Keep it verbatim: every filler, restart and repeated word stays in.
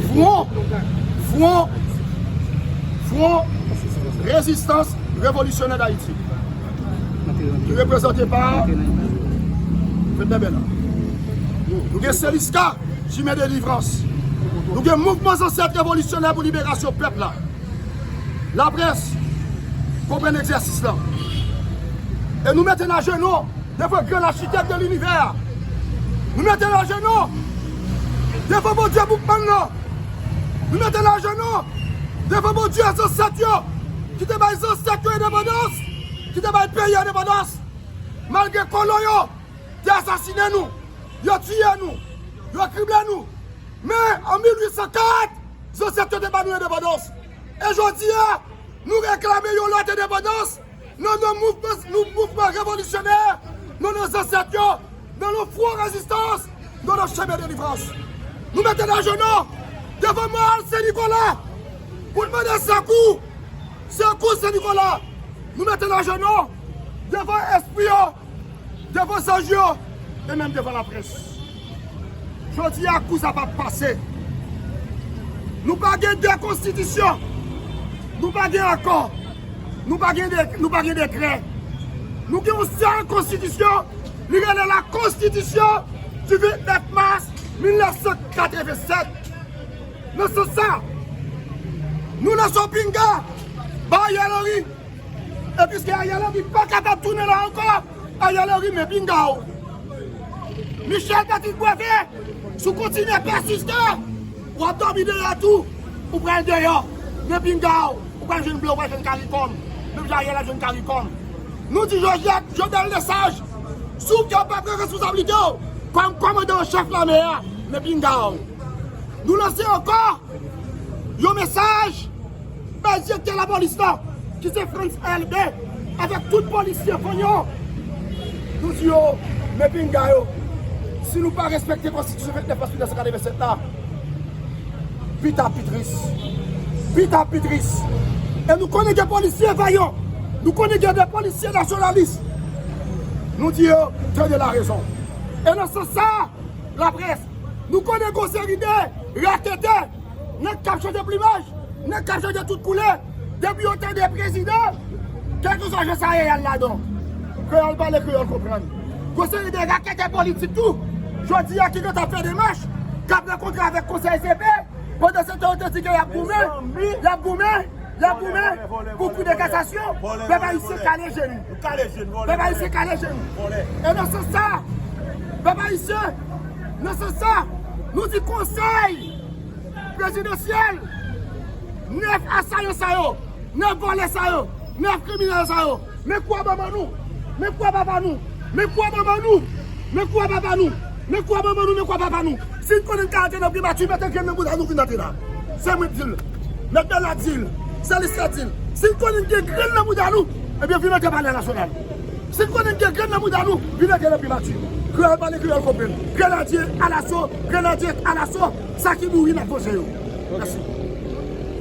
Fwon, Fwon, Fwon Rezistans Revolisyonè Dayiti, ki reprezante pa Fred Bèbèna. Nou gen Seliska, Chimen Delivrans. Nou gen Mouvman Zansèt Revolisyonè pou Liberasyon Pèp la. Laprès, konprann egzèsis lan. E nou mete n ajenou devan gran achitèk de linivè a. Nou mete n ajenou devan Bondye Boukman nan. Nou mete n ajenou devan Bondye zansèt yo, ki te bay zansèt yo endepandans, ki te bay peyi endepandans. Malgre kolon yo te asasinen nou, yo tiye nou, yo krible nou. Men, an mil uit san kat, zansèt yo te ba nou endepandans. E jodi a, nou reklame yon lòt endepandans nan non mouvman, nou mouvman revolisyonè, nan non zansèt yo, nan non fwon rezistans, nan non chemen delivrans. Nou mete n ajenou devan Mòl Sen Nikola pou n mande sekou, sekou Sen Nikola. Nou mete n ajenou devan espri yo, devan zanj yo, e menm devan laprès. Jodi a, kou sa p ap pase. Nou pa gen de konstitisyon. Nou pa gen akò. Nou pa gen de, nou pa gen dekrè. Nou gen yon sèl konstitisyon, li rele la Constitution du vingt-neuf mars mil nèf san katrevennsèt. Nan sans sa, nou lanse yon pinga ba Ariel Henry. E piske Ariel Henry pa kapab tounen la ankò, Ariel Henry, men pinga w. Michel Patrick Boivé, si w kontinye pèsiste, w ap dòmi deyò tou, ou pral deyò. Men pinga w, ou pral jwenn ble, ou pral jwenn karikòm. Menm jan Ariel ap jwenn karikòm. Nou di Joseph Jovenel Lesage, si w pa pran responsablite w kòm kòmandan an chèf lame a, men pinga w. Nou lanse ankò yon mesaj bay direktè lapolis la, ki se Frantz Elbé, avèk tout polisye fann yo. Nou di yo, men pinga yo, si nou pa respekte konstitisyon vennnèf mars mil nèf san katrevennsèt la, pita pi tris. Pita pi tris. E nou konnen gen polisye vayan. Nou konnen gen de polisye nasyonalis. Nou di yo, tande larezon. E nan sans sa, laprès, nou konnen gon seri de raketè, nèg k ap chanje plimaj, nèg k ap chanje tout koulè, depi yo tande prezidan, kèlkeswa jan sa ye, y al ladan. Kreyòl pale, kreyòl konprann. Gon seri de raketè politik tou, jodi a ki gentan fè demach, k ap rankontre avèk konsèy C P, pandan se tan yo te di ke y ap goumen, y ap goumen, y ap goumen pou kou de kasasyon, pèp ayisyen kale je nou. Pèp ayisyen kale je nou. E nan sans sa, pèp ayisyen, nan sans sa, nou di konsèy prezidansyèl, nèf asayan sa yo, nèf vòlè sa yo, nèf kriminèl sa yo, men kou a manman nou, men kou a papa nou, men kou a manman nou, men kou a papa nou, men kou a manman nou, men kou a papa nou. Si n konnen n ka antre nan primati, mete grenn nan bouda nou vin antre la. Se mwen k di l. Mèt Bèla di l. Seliska di l. Si n konnen n gen grenn nan bouda nou, ebyen vin antre Palè Nasyonal. Si n konnen n gen grenn nan bouda nou, vin antre nan primati. Kreyòl pale, kreyòl konprann. Grenadye alaso, grenadye alaso, sa ki mouri n ap vanje yo. Mèsi.